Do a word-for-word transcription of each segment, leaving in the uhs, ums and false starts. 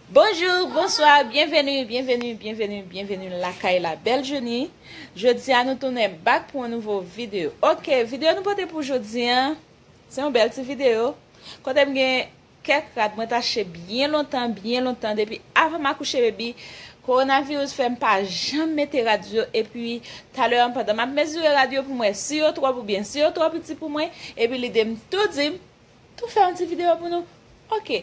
Bonjou, bonswa, byenveni, byenveni, byenveni, byenveni lakay La Belle Johnny. Jodi a nou tounen back pou yon nouvo videyo. Ok, videyo nou pote pou jodi a, se yon bèl ti videyo. Kote m gen kèk rad mwen t achte byen lontan, byen lontan, depi avan m akouche baby. Kowonaviris fè m pa janm mete rad yo, epi talè an pandan m ap mezire rad yo pou m wè si yo twò oubyen si yo twò piti pou mwen, epi lide m tou di m tou fè yon ti videyo pou nou. Ok.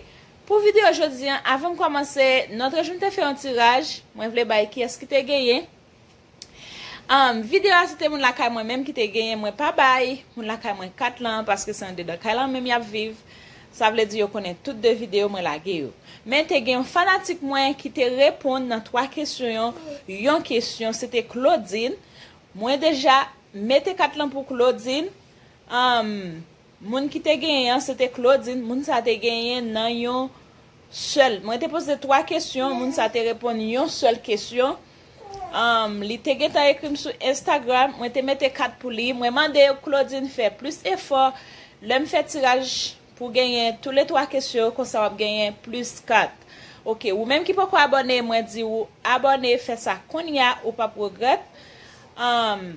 Pou videyo jodi a, avan m kòmanse, Notre Jour m te fè yon tiraj, mwen vle bay kiyès ki te genyen. Um, videyo a se te moun lakay mwen menm ki te genyen, mwen pa bay moun lakay mwen kat lan paske se andedan kay lan menm y ap viv. Sa vle di yo konnen tout de videyo mwen lage yo. Men te gen yon fanatik mwen ki te reponn nan twa kesyon yo, yon kesyon, se te Claudine. Mwen deja mete kat lan pou Claudine. Um, Moun ki te genyen an, se te Claudine. Moun sa te genyen nan yon sèl. Mwen te poze twa kesyon, moun sa te reponn yon sèl kesyon. Um, li te gentan ekri m sou Instagram, mwen te mete kat pou li. Mwen mande Claudine fè plis efò. Lè m fè tiraj pou genyen toulètwa kesyon, konsa w ap genyen plis kat. Ok, ou menm ki poko abòne, mwen di w abòne, fè sa kounye a, ou p ap regrèt. Um,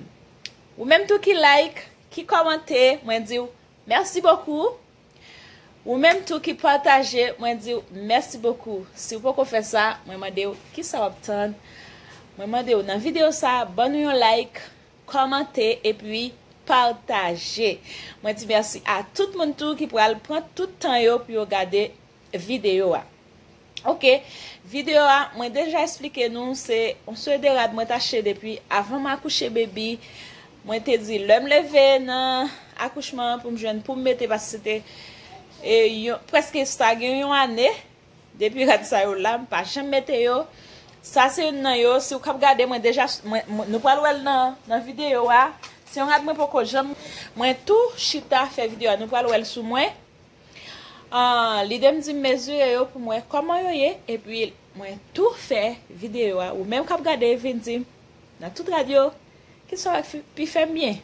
ou menm tou ki like, ki kòmante, mwen di w mèsi bokou. Ou menm tou ki pataje, mwen di w mèsi bokou. Si w poko fè sa, mwen mande w kisa w ap tann. Mwen mande w nan videyo sa, ban nou yon like, kòmante epi pataje. Mwen di mèsi a tout moun tou ki pral pran tout tan yo pou yo gade videyo a. Ok, videyo a, mwen deja eksplike nou, se yon seri de rad mwen t achte depi avan m akouche baby. Mwen te di, lè m leve nan akouchman an pou m jwenn pou m mete, paske se te, e, yon, prèske sa gen yon ane depi rad sa yo la, m pa janm mete yo. Sa se youn nan yo, si w k ap gade, mwen deja, mwen, mwen, nou pral wè l nan, nan videyo a. Se yon rad mwen poko janm, mwen tou chita fè videyo a, nou pral wè l sou mwen. Ah, lide m di m mezire yo pou m wè kòman yo ye, epi mwen tou fè videyo a. Ou menm k ap gade, vin di m, nan tout rad yo, kisa w wè k fi-, pi fè m byen?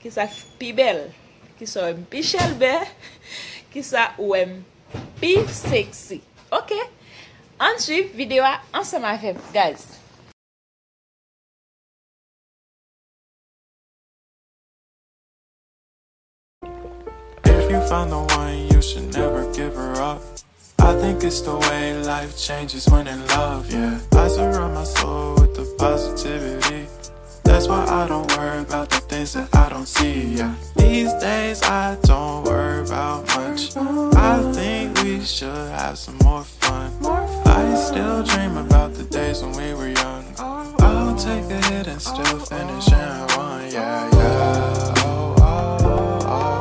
Kisa k pi bèl? Kisa w wè m pi chèlbè? Kisa ou wè m pi sexy? Ok? Ann swiv videyo a ansanm avè m, guys. If you find the one, you should never give her up. I think it's the way life changes when in love, yeah. I surround my soul with the positivity. That's why I don't worry about the things that I don't see, yeah. These days I don't worry about much. I think we should have some more fun. I still dream about the days when we were young. I'll take a hit and still finish in one, yeah, yeah. Oh, oh, oh,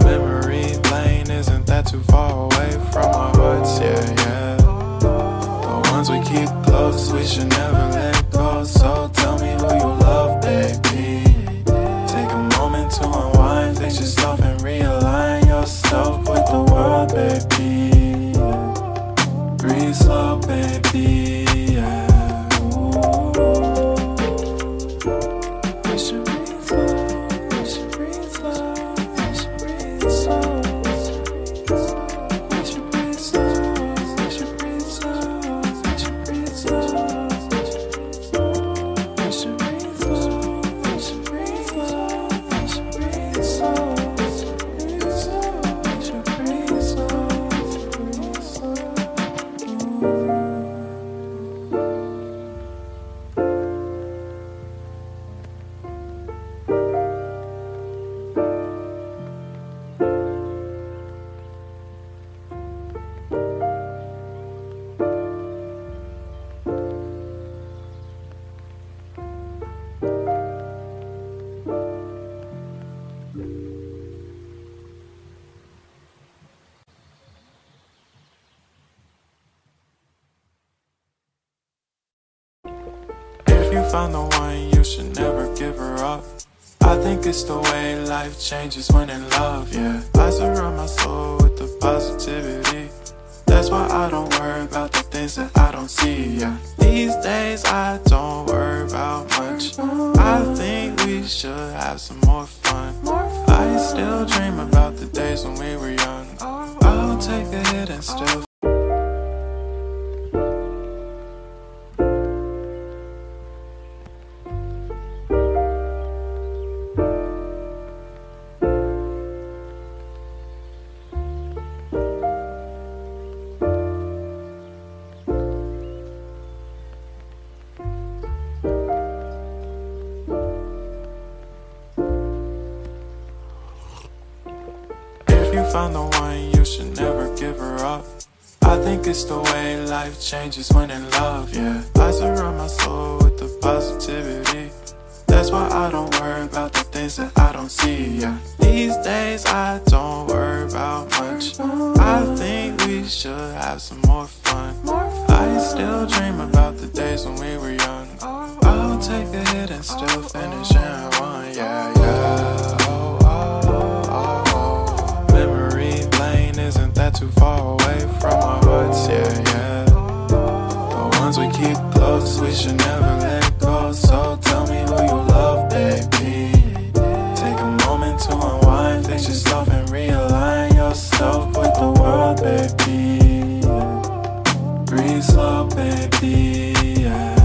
oh. Memory lane isn't that too far away from our hearts, yeah, yeah. The ones we keep close, we should never let go. So tell me who you love, baby. Take a moment to unwind, fix yourself and realign yourself with the world, baby. Breathe slow, baby, yeah. Ooh. We should breathe slow, we should breathe slow, we should breathe slow. We should breathe slow, we should breathe slow, we should breathe slow. If you find the one, you should never give her up. I think it's the way life changes when in love, yeah. I surround my soul with the positivity. That's why I don't worry about the things that I don't see, yeah. These days I don't worry about much. I think we should have some more fun. I still dream about the days when we were young. I'll take a hit and still find the one, you should never give her up. I think it's the way life changes when in love, yeah. I surround my soul with the positivity. That's why I don't worry about the things that I don't see, yeah. These days I don't worry about much. I think we should have some more fun. I still dream about the days when we were young. I'll take a hit and still finish in one, yeah, yeah. Oh, oh, oh, oh. Memory lane isn't that too far away from our hearts, yeah, yeah. The ones we keep close, we should never let go. So tell me who you love, baby. Take a moment to unwind, fix yourself and realign yourself with the world, baby. Breathe slow, baby, yeah.